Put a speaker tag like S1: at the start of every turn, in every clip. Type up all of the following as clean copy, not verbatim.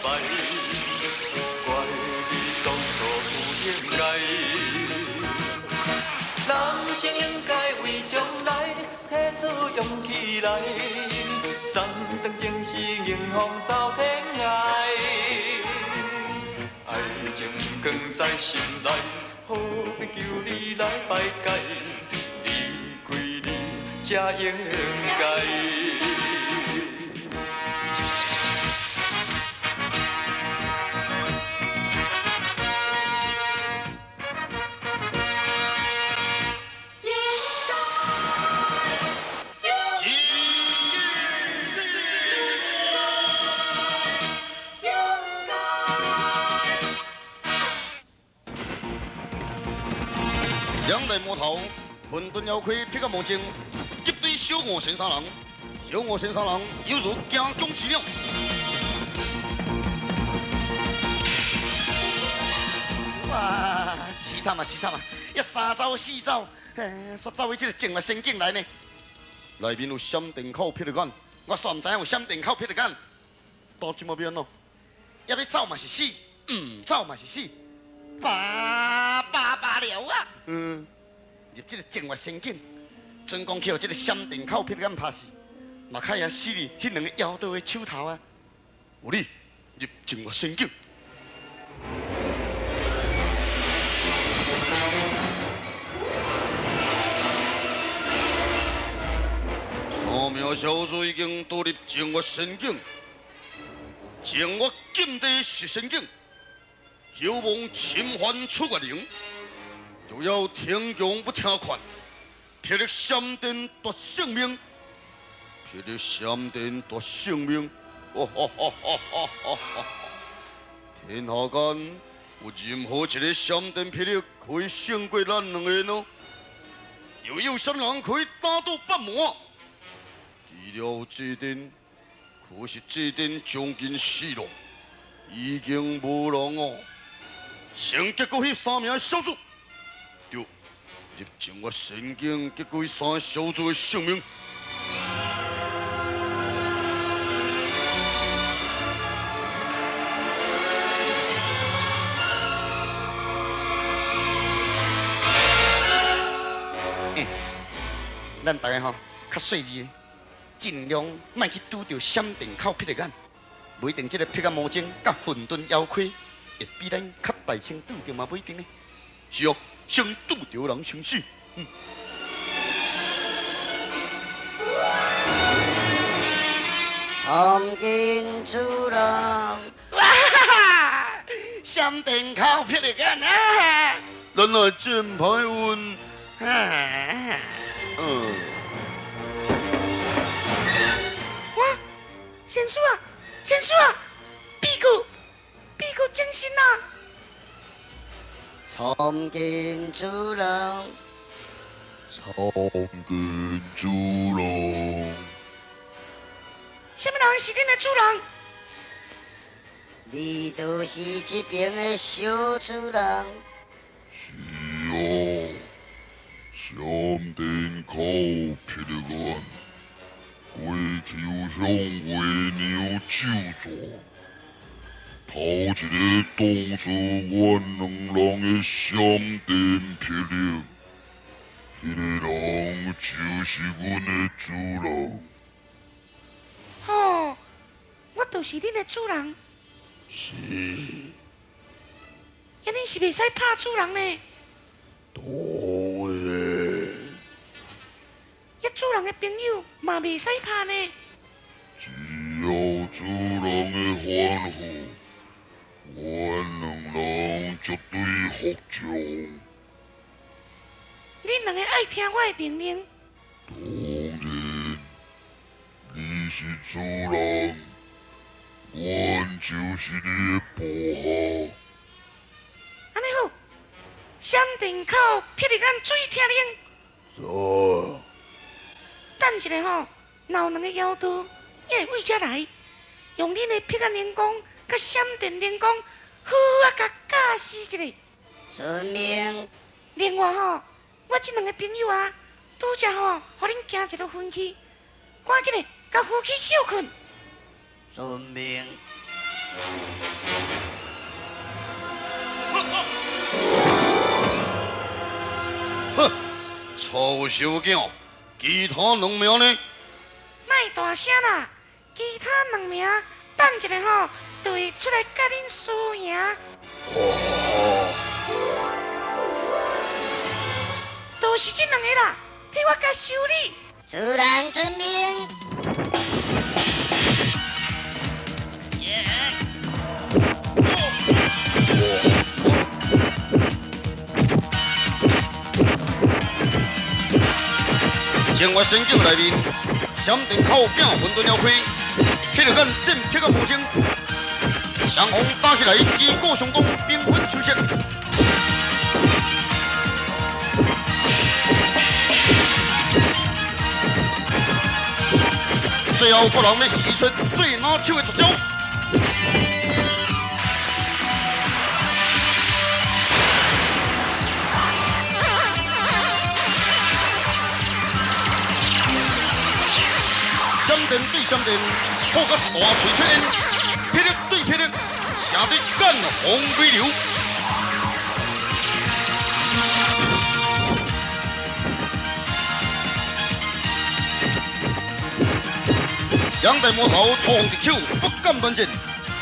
S1: 排，怪你当初不应该。人生应该为将来提出勇气来，斩断情丝迎风走天涯。爱情藏在心内，何必求你来排解？离开你才应该。
S2: 两代魔头，混沌妖魁，劈个魔镜，击对小五先生人，小五先生人犹如惊弓之鸟。哇，凄惨啊，凄惨啊！一三走四走，嘿，煞走去这个静月仙境来呢。内面有闪电口霹雳眼，我煞毋知影有闪电口霹雳眼。到这么变喏，要欲走嘛是死，毋走嘛是死。罢罢罢了啊！入这个静月仙境，准讲去予这个闪电口霹雳眼拍死，嘛较会死伫彼两个妖道的手头啊！有你入静月仙境。三名小子已经堕入静月仙境，静月禁地是仙境。休妄侵犯出月灵，就要听强不听劝，霹雳闪电夺性命，霹雳闪电夺性命，哦吼吼吼吼吼！天下间有任何一个闪电霹雳可以胜过咱两个呢？又有啥人可以打倒八魔？除了这阵，可是这阵将近死了，已经无人哦。先结果彼三名小子，就入静月仙境，结果彼三小子的性命。咱大家吼较细腻，尽量莫去拄著闪电口霹雳眼，袂一定这个霹雳魔晶佮混沌妖魁会比咱较大声拄著嘛，不一定呢。是哦，先拄著人先死。
S3: 参见主人。
S2: 哇哈哈！闪电口霹雳眼啊！咱来真歹运。
S4: 哇，仙师啊，仙师啊，比个比个精神啊！
S3: 参见主人，
S2: 参见主人。
S4: 啥物人是恁的主人？
S3: 你就是这边的小主人。
S5: 是啊，闪电口霹雳眼，过去有向月娘咒咒。头一个当作阮两人的闪电霹雳，彼个人就是阮的主人。
S4: 哦，我就是恁的主人。
S5: 是。
S4: 啊，恁是袂使拍主人呢？
S5: 当然。
S4: 遐主人的朋友嘛袂使拍呢。
S5: 只要主人的吩咐，阮两人绝对服从。
S4: 恁两个爱听我的命令。
S5: 当然，你是主人，阮就是你的部下。
S4: 按呢好，闪电口霹雳眼注意听令。
S5: 啥？
S4: 等一下吼，若有两个妖道也会为遮来，用恁的霹雳灵光佮闪电灵光，好好啊，共教示一下。
S3: 遵命。
S4: 另外吼，我这两个朋友啊，拄才吼，予恁惊一个昏去，赶紧的，共扶起歇睏。
S3: 遵命。
S2: 哼，臭小囝，其他两名呢？
S4: 莫大声啦，其他两名等一下吼，就会出来佮恁输赢。
S2: 哦，
S4: 就是這兩個啦，替我共修理。
S3: 主人遵命。
S2: 正月仙境内面，闪电口变混沌了开，霹雳眼剑客个无声，双方打起来旗鼓相当，兵分秋色。最后，各人欲使出最拿手的绝招。闪电对闪电，破个大锤出现；霹雳对霹雳，射得干风飞流。两大魔头粗锋敌手，不敢乱战，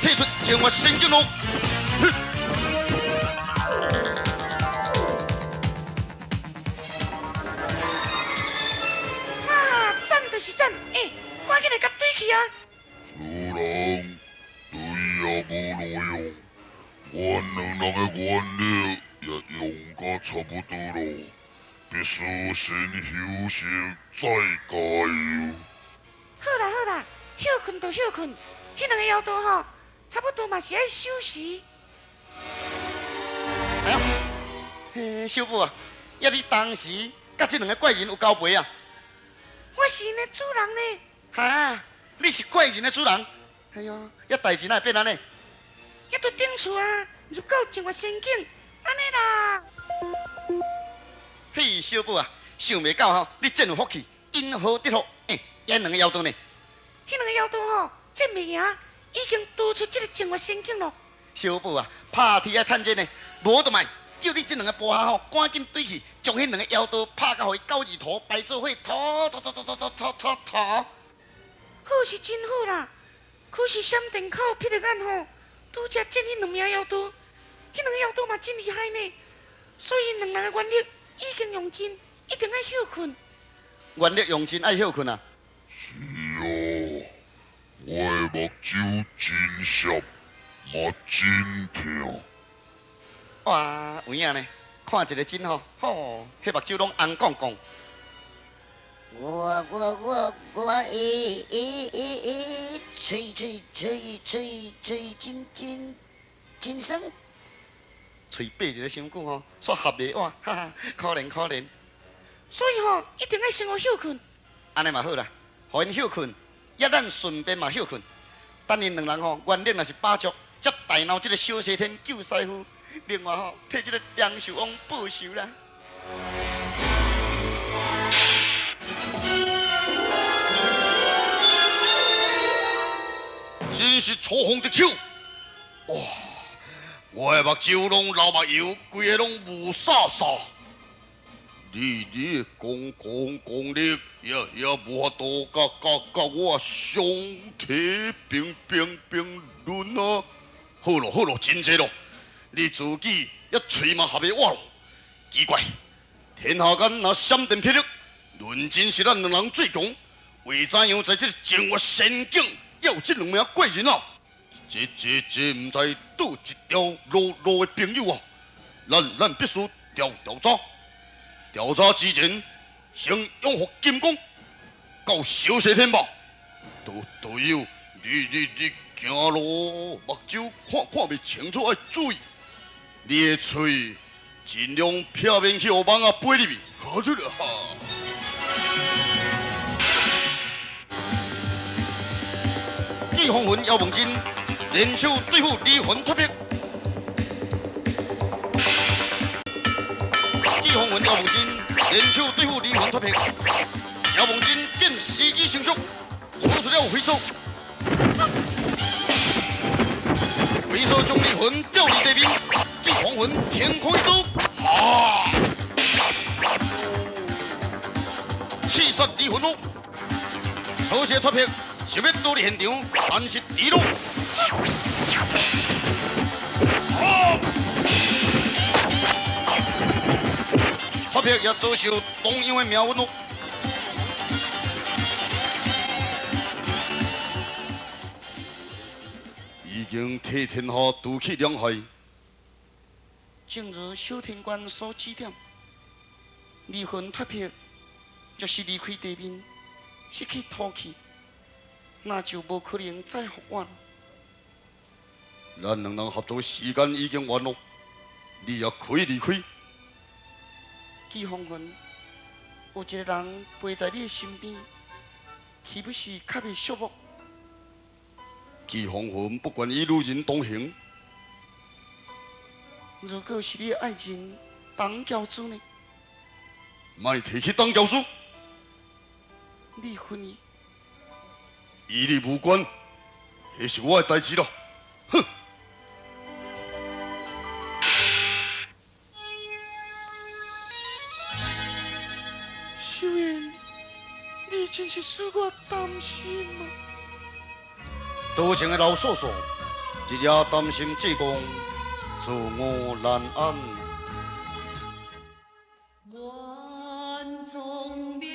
S2: 退出正月仙境路。哼！
S4: 啊，战就是战，欸，赶紧来共对去啊！
S5: 主人，对也无路用，阮两人的原力也用甲差不多咯，必须先休息再加油。
S4: 好啦好啦，歇睏就歇睏，彼两个妖道吼，差不多嘛是爱休息。
S2: 哎呦，嘿，小母啊，抑你当时佮这两个怪人有交陪啊？
S4: 我是𪜶的主人呢。
S2: 哈，你是怪人的主人？哎呦，抑代志哪会变按呢？
S4: 抑伫顶厝啊，入到净月仙境，按呢啦。
S2: 嘿，小母啊，想袂到吼，你真有福气，因祸得福。欸，彼两个妖道呢？
S4: 彼两个妖道吼，战袂赢，已经逃出这个净月仙境咯。
S2: 小母啊，拍铁爱趁热呢，无就莫叫你这两个部下吼，赶紧对去，将彼两个妖道拍甲予伊九字头排做伙，吐吐吐吐吐吐吐吐吐。
S4: 好是真好啦，可是闪电口霹雳眼吼，拄才战彼两名妖道，彼两个妖道嘛真厉害呢，所以两人的原力已经用尽，一定爱歇睏。
S2: 原力用尽爱歇睏啊！
S5: 是啊，我的目睭真涩，嘛真疼。
S2: 哇，有影呢，看一个真吼，吼，彼目睭拢红光光。
S3: 我我我我欸欸欸欸，喙喙喙喙喙真真真酸。
S2: 喙闭伫咧伤久吼，煞合袂哇，哈哈，可怜可怜。
S4: 所以吼，一定爱先予歇睏。
S2: 按呢嘛好啦，予𪜶歇睏，抑咱顺便嘛歇睏。等𪜶两人吼，原力若是饱足，才大闹这个小西天救师父。另外吼，替这个长寿王报仇啦。真是粗锋敌手，哇！我的目睭拢流目油，规个拢雾煞煞。你你的功功功力也也无法度佮佮佮我相提并并并论啊！好咯好咯，真济咯，你自己也喙嘛合袂我咯。奇怪，天下间若闪电霹雳，论真是咱两人最强，为怎样在这个净月仙境犹有这两名怪人啊？这这这毋知佗一条路路的朋友啊！咱咱必须调调查，调查之前，先养护金刚到小西天吧。道道友，你你你行路目睭看看袂清楚，爱注意。你的喙尽量避免去予蠓仔飞入去。好对了哈。季风云、姚梦真联手对付离魂脱魄。季风云、姚梦真联手对付离魂脱魄。姚梦真见时机成熟，做出了回手。飞梭将离魂吊伫地面，见黄魂天空一刀，哈！刺杀离魂哦！草鞋脱撇，想欲逃离现场，但是迟咯。脱撇也遭受同样的命运哦。已经替天下除去两害。
S4: 正如小天官所指点，离魂脱魄，若是离开地面，失去土气，那就无可能再复活。
S2: 咱两人合作时间已经完咯，你也可以离开。
S4: 季风云，有一个人陪在你的身边，岂不是较袂寂寞？
S2: 季风云不愿与女人同行。
S4: 如果是你的爱人董教主呢？
S2: 莫提起董教主。
S4: 你恨伊？
S2: 与你无关，彼是我的代志咯。哼！
S4: 秀英，你真是使我担心啊！
S2: 多情的老嫂嫂，日夜担心济公，坐卧难安。
S6: 愿聪明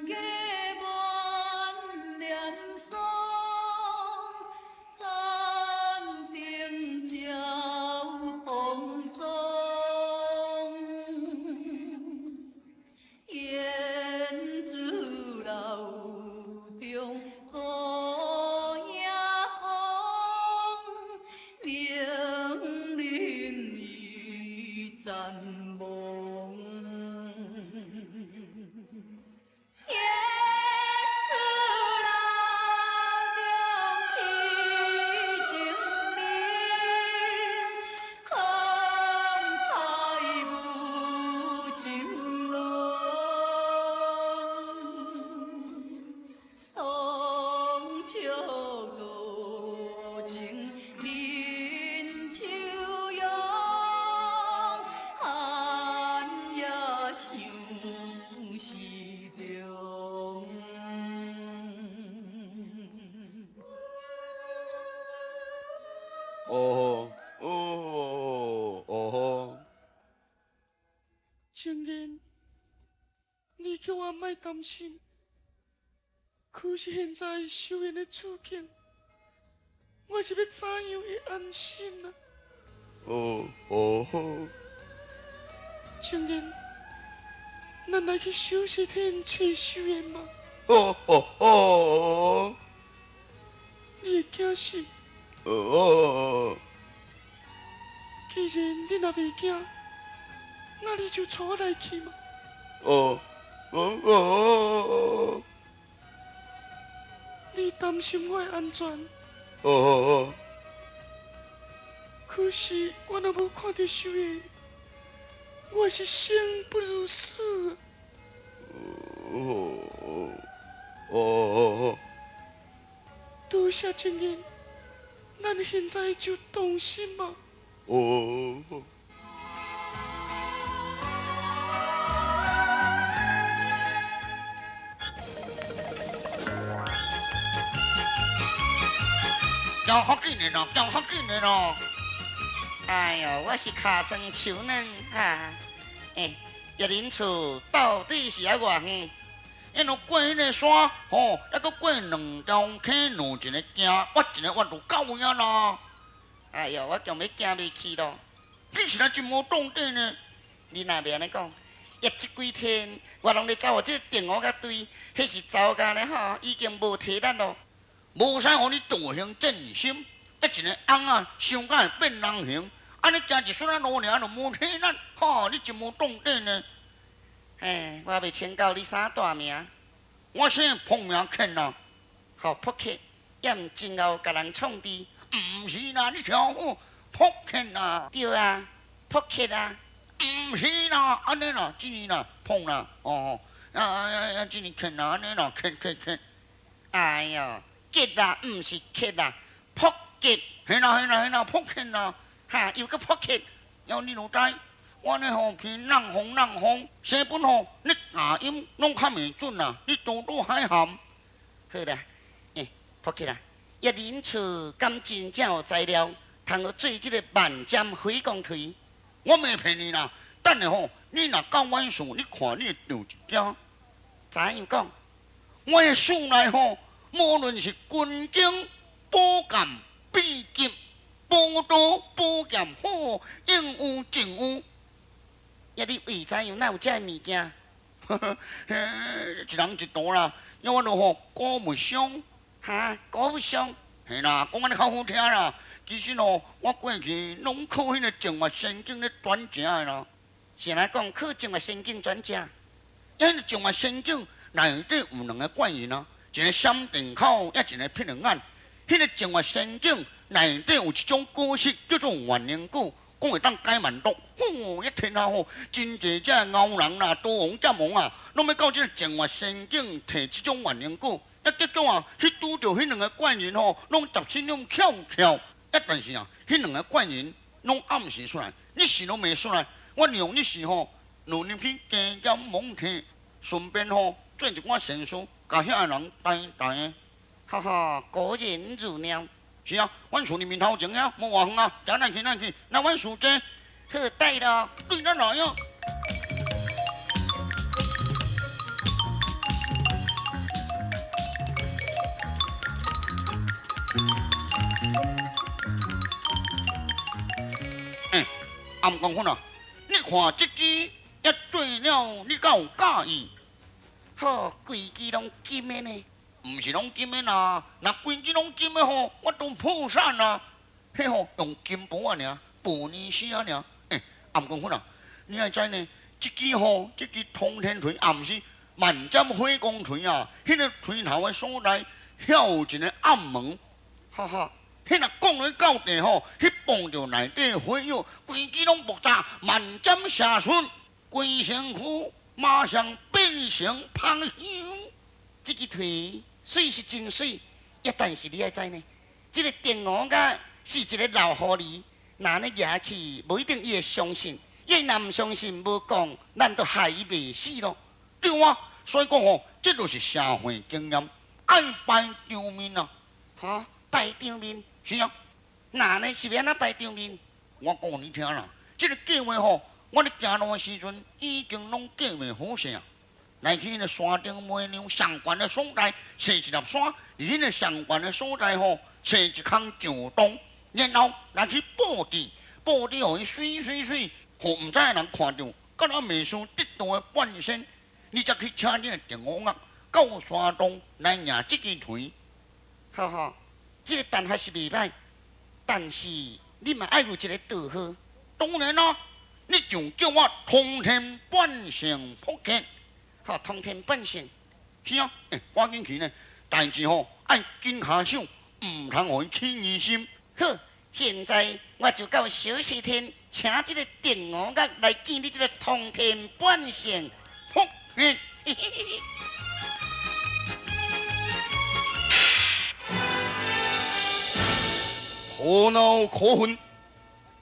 S6: 的满脸霜，斩定招风踪。燕子楼中孤影风，命人已暂忘。燕子楼中痴情人，慷慨无情郎。当笑多情林秋阳，寒夜相思中。
S2: 哦哦哦！
S4: 情人，你叫我莫担心。可是现在秀英的处境，我是欲怎样会安心啊？
S2: 哦哦哦！
S4: 情人，咱来去小西天揣秀英吧。
S2: 哦哦哦！
S4: 你会惊死？
S2: 哦哦！
S4: 既然你若袂惊，那你就带我来去嘛。
S2: 哦哦哦！
S4: 你担心我的安全？
S2: 哦哦哦！
S4: 可是我若无看著秀英，我是生不如死啊！
S2: 哦哦哦哦！
S4: 多谢情人，咱现在就动身吧。
S2: 哦。
S3: 行较紧的咯，行较紧的咯。哎哟，我是跤酸手软哈。欸，叶林厝到底是犹偌远？
S2: 因为过彼个山，吼，犹阁过两条溪，两一个行，我一个弯就到位啊啦。
S3: 哎哟，我强欲行袂去咯。
S2: 你是来真无动地呢？
S3: 你若袂按呢讲，抑这几天我拢咧走，这个电话甲队，彼是走甲咧吼，已经无体力咯。
S2: 无使予你大兴战心，一个翁仔伤甲会变人形，按呢行一撮仔路尔就无体力，吼！你真无动地呢。
S3: 嘿，我袂请教你啥大名？
S2: 我姓彭名庆啦。
S3: 好，扑克，也毋真𠢕共人创治。
S2: 毋是啦，你听好，扑克啦。
S3: 对啊，扑克啊。
S2: 毋是啦，按呢啦，这呢啦，碰啦，哦，啊啊啊，这呢庆啦，按呢啦，庆庆庆。
S3: 哎哟，结啦，毋是克啦，扑結，
S2: 嘿啦嘿啦嘿啦，撲克啦，
S3: 哈，又閣撲克。
S2: 了你就知，我呢吼去弄風弄風，西本吼你咬音攏較袂準啦，你多多海涵。
S3: 好啦，欸，撲克啦，抑恁厝敢真正有材料，通好做這個萬針火光錘？
S2: 我袂騙你啦，等下吼，你若到阮厝，你看你會著一驚。
S3: 怎樣講？
S2: 我的厝內吼，無論是軍經、寶劍、秘笈、寶刀、寶劍，吼，應有盡有。
S3: 抑你為怎樣？哪有這个物件？
S2: 一人一道啦，因為我著吼古物商。
S3: 哈，古物商？
S2: 嘿啦，講按呢較好聽啦。其實吼，我過去攏靠彼個靜脈神經咧轉食的啦。
S3: 是按怎講？靠靜脈神經轉食？
S2: 彼個靜脈神經內底有兩個怪人啊，一個閃電口，抑一個霹靂眼。彼個靜脈神經內底有一種果實叫做萬靈果，講會當解萬毒。吼，一天下吼，真濟這牛人啦、刀王、劍王啊，攏欲到這個靜脈神經提這種萬靈果。啊，結果啊，去拄著彼兩個怪人吼，攏十身攏翹翹。啊，但是啊，彼兩個怪人攏暗時出來，日時攏袂出來。我利用日時吼，落入去加減猛提，順便吼做一寡善事，共遐个人代代的。
S3: 哈哈，果然如了。
S2: 是啊，阮厝裡面頭前遐無偌遠啊，行咱去咱去，那阮厝這
S3: 好帶咯，
S2: 對咱來哦。欸，暗光粉啊，你看這支一做了，你敢有佮意？
S3: 好，規支攏金的呢？
S2: 毋是攏金的啦，若規支攏金的吼，我都破產啦。彼吼用金箔仔爾，薄呢絲仔爾。欸，暗光粉啊，你愛知呢？這支吼，這支通天錘，也毋是萬針火光錘啊。彼個錘頭的所在，遐有一個暗門。
S3: 哈哈，
S2: 彼若降落到地吼，彼碰著內底火藥，規支攏爆炸，萬針射出，規身軀馬上變成芳香。
S3: 這支錘水是真水，抑但是你愛知呢？這個電鵝仔是一個老狐狸，若按呢舉去，無一定伊會相信。伊若毋相信，無講，咱都害伊袂死咯。
S2: 對啊，所以講吼，這就是社會經驗，愛擺場面啊。
S3: 哈，擺場面？
S2: 是啊。
S3: 那呢是欲按怎擺場面？
S2: 我講予你聽啦，這個計劃吼，我咧行路的時陣已經攏計劃好勢啊。來去彼個山頂尾娘上懸的所在，設一粒山；佇彼個上懸的所在吼，設一空橋洞，然後來去布置，布置予伊媠媠媠，予毋知的人看著，敢若袂輸得道的半仙。你才去請恁的電鵝仔到山洞來贏這支錘。
S3: 好好，這個辦法是袂歹，但是你嘛愛有一個道號。
S2: 當然啦，你就叫我通天半聖撲克。
S3: 好，通天半聖。
S2: 是啊，欸，趕緊去呢，代誌吼愛緊跤手，毋通予伊起疑心。
S3: 好，現在我就到小西天，請這個電鵝仔來見你這個通天半聖
S2: 撲克。可惱可恨，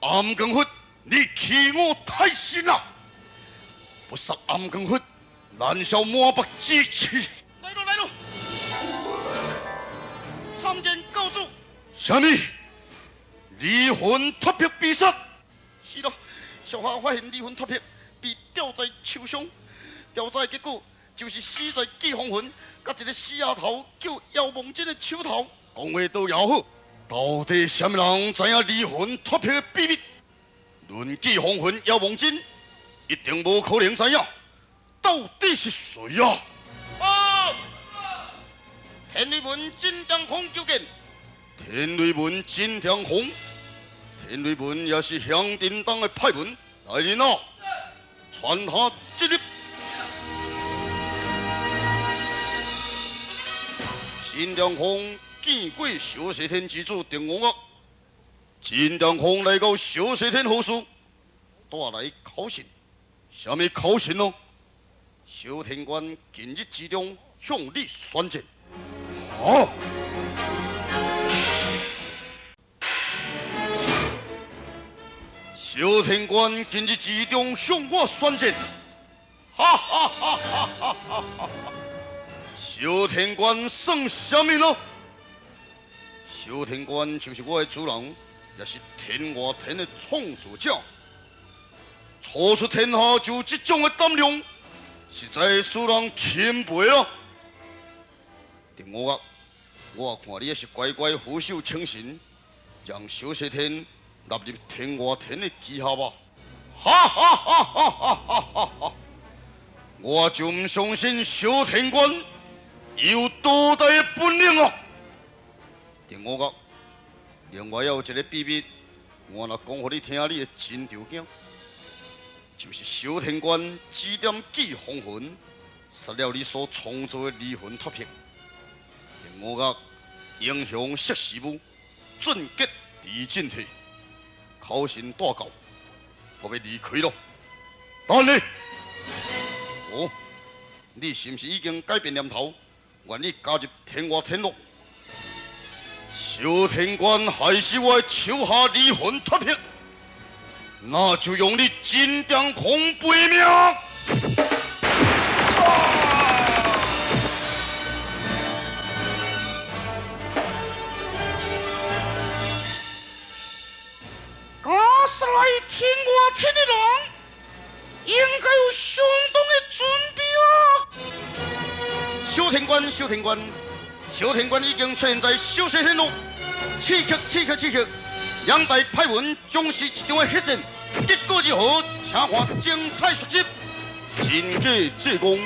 S2: 暗光佛，你欺我太甚啦！不殺暗光佛，難消滿腹之氣。
S4: 來咯來咯，參見教主。
S2: 啥物？離魂脫魄被殺？
S4: 是咯，小花發現離魂脫魄被吊在樹上，調查的結果就是死在寄風雲，佮一個死丫頭叫姚夢真的手頭。
S2: 講話倒也好，到底啥物人知影離魂脫魄的秘密？論寄風雲、姚夢真，一定無可能知影。到底是誰啊？
S4: 啊！天雷門真長風求見。
S2: 天雷門真長風，天雷門也是鄉鎮東的派門。來人啊，傳他進入。真長風見過小西天之主定王啊！真長風來到小西天何事？帶來口信，啥物口信哦？小天官近日之中向你宣戰。啊！萧天官今日之中向我宣战，哈哈哈哈哈哈！萧天官算啥物咯？萧天官就是我的主人，也是天外天的创造者。初出天下就有这种的胆量，实在使人钦佩咯。定我啊，我看你也是乖乖俯首称臣，让萧西天纳入天外天的旗下吧。哈哈哈哈哈哈哈！我就毋相信萧天官有多大的本领哦。定我讲，另外还有一个秘密，我若讲予你听，你会真着惊。就是萧天官指点记风云，杀了你所创造的离魂脱魄。定我讲，英雄识时务，俊杰伫进退，口信带到，我欲离开咯。等你，哦，你是毋是已经改变念头，愿意加入天外天咯？萧天官害死我的手下离魂脱魄，那就用你金殿空背命！
S4: 假使来天外天的人，应该有相当的准备哦。
S2: 萧天官，萧天官，萧天官已经出现在萧西天路，刺客，刺客，刺客，两大派门将是一场的血战，结果如何？请看精彩续集。真假济公。